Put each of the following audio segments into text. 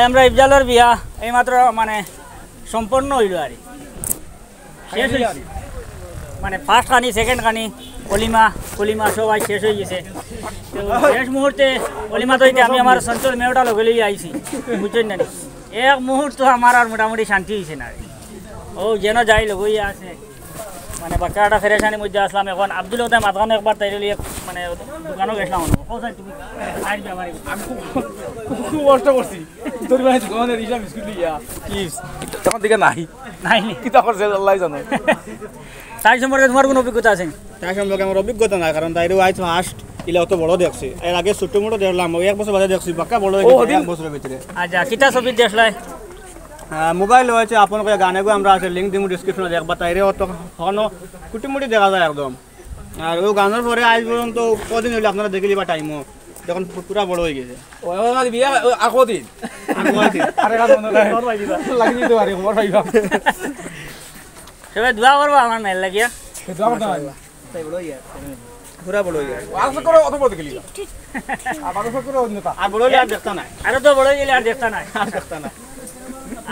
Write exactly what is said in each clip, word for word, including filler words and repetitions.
আমরা ইফজালর বিয়া এইমাত্র মানে সম্পন্ন অইলো আর কি। শেষ অইছে। মানে ফার্স্ট খানি, সেকেন্ড খানি, অলিমা, কলিমা সব আইজ শেষ অইগেছে। তো শেষ মুহূর্তে অলিমা থইতে আমি আমার চঞ্চল মেয়েটা লগে লইয়া আইছি, বুঝছইন না নি? এক মুহূর্ত আমার আর মোটামুটি শান্তি অইছে না। ও যেন যাই লগইয়া আছে। মানে বাক্কা একটা ফেরেশানির মধ্যে আছলাম। এখন আব্দুল হকর মাতখান একবার তাইরে লইয়া মানে দোকানো গেছলাম। ও স্যার, তুমি আইজ ব্যাপারে আমি খুব, খুব, খুব কষ্ট করছি। তোর ভাই দোকানে রিক্সা বিস্কুট লইয়া। কি? তখন দিকে নাই। নাই নি? কিতা করছে আল্লাহ জানে। তাই সম্পর্কে তোমার কোনো অভিজ্ঞতা আছে নি? তাই সম্পর্কে আমার অভিজ্ঞতা নাই, কারণ তাইরেও আইজ ফার্স্ট ইলা অত বড় দেখছি। এর আগে ছোট মোটো দেখলাম, ওই এক বছর বাদে দেখছি, বাক্কা বড় অই ও, গেছে দিন। এক বছরের ভিতরে। আচ্ছা, কিতা ছবি দেখলায়? আহ, মোবাইল অইছে, আপন করে গান এগু আমরা আছে, লিংক দিমু ডেসক্রিপশনে, দেখবা তাইরে অত হনো কুটিমুটি দেখা যায় একদম। আর ও গানর পরে আইজ পর্যন্ত কদিন অইলো আপনারা দেখিলিবা টাইমও, দেখুন পু-, পুরা বড় অই গেছে। ও, ও, বিয়া, ও, আর কদিন? আর কদিন? আরে, আর মনে নাই। লাগি দিতে পারি, খবর পাইবা। সবে দোয়া করবা আমার মেয়ের লাগিয়া। এ, দোয়া করতে পারি। তাই বড় অই গেছে। পুরা বড় অই গেছে। আর তো করে অত বড় গেলি না। আর বারো করে অন্য তা। আর বড় অইলে আর দেখতা নাই। আরো তো বড় অই গেলে আর দেখতা নাই। আর দেখতা নাই।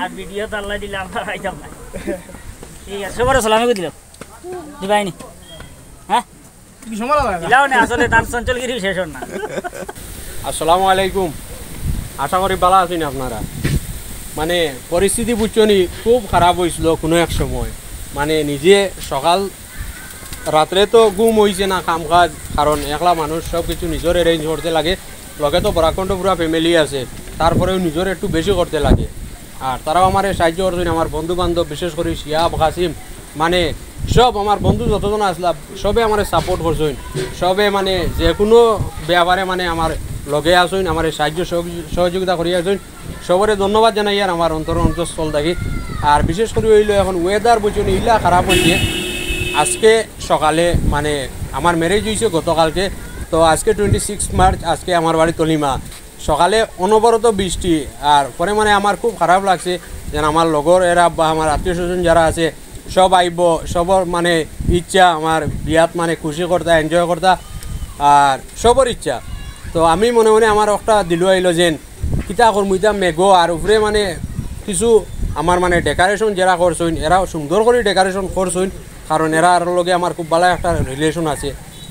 আর ভিডিও তো আল্লাহ দিলে আমরা পাইতাম না। ঠিক আছে, সবার সালামে দিলাম। দিবাইনি? হ্যাঁ? কি সময় লাগে? দিলাও না, আসলে তার চঞ্চলগিরি শেষ অর না। আসসালামু আলাইকুম, আশা করি ভালা আছইন আপনারা। মানে পরিস্থিতি বুঝছইন নি, খুব খারাপ অইছিল কোনো এক সময়। মানে নিজে সকাল রাত্রে তো ঘুম অইছে না, কাম কাজ, কারণ একলা মানুষ সব কিছু নিজর অ্যারেঞ্জ করতে লাগে। লগে তো বরাকণ্ঠ পুরা ফ্যামিলি আছে, তারপরেও নিজর একটু বেশি করতে লাগে। আর তারাও আমারে সাহায্য করছইন, আমার বন্ধু বান্ধব, বিশেষ করি শিহাব, কাসিম, মানে সব আমার বন্ধু যতজন আছলা, সবে আমারে সাপোর্ট করছইন। সবে মানে যে কোনো ব্যাপারে মানে আমার লগে আছইন, আমারে সাহায্য সহযোগি-, সহযোগিতা করি আছইন। সবরে ধন্যবাদ জানাইয়ার আমার অন্তর অন্তঃস্থল থাকি। আর বিশেষ করি অইলো এখন ওয়েদার বুঝছইন নি, ইলা খারাপ অইছে। আজকে সকালে মানে আমার ম্যারেজ অইছে গতকালকে, তো আজকে টোয়েন্টি সিক্স মার্চ, আজকে আমার বাড়িত অলিমা। সকালে অনবরত বৃষ্টি, আর পরে মানে আমার খুব খারাপ লাগছে যেন আমার লগর এরা বা আমার আত্মীয় স্বজন যারা আছে সব আইবো, সবর মানে ইচ্ছা আমার বিয়াত মানে খুশি করতা, এনজয় করতা, আর সবর ইচ্ছা। তো আমি মনে মনে আমার একটা দিলো আইলো যেন কিতা করমু, ইতা মেঘো আর উপরে মানে কিছু আমার মানে ডেকোরেশন যারা করছইন, এরা সুন্দর করি ডেকোরেশন করছইন, কারণ এরার লগে আমার খুব ভালা একটা রিলেশন আছে।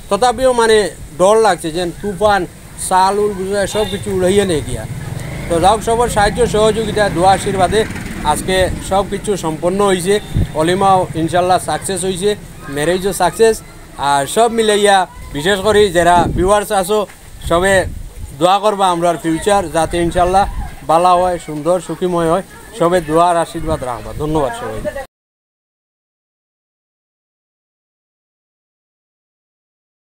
তথাপিও মানে ডর লাগছে যেন তুফান, চাল উল বুঝা সব কিছু উড়াইয়া নিয়া গিয়া। তো যাউক, সবর সাহায্য সহযোগিতা, দোয়া আশীর্বাদে আজকে সব কিছু সম্পন্ন অইছে। অলিমাও ইনশাল্লাহ সাকসেস অইছে, ম্যারেজও সাকসেস। আর সব মিলাইয়া বিশেষ করি যারা ভিউয়ার্স আছো, সবে দোয়া করবা আমরার ফিউচার যাতে ইনশাল্লাহ ভালা হয়, সুন্দর সুখীময় হয়। সবে দোয়ার আশীর্বাদ রাখবা। ধন্যবাদ সবাই।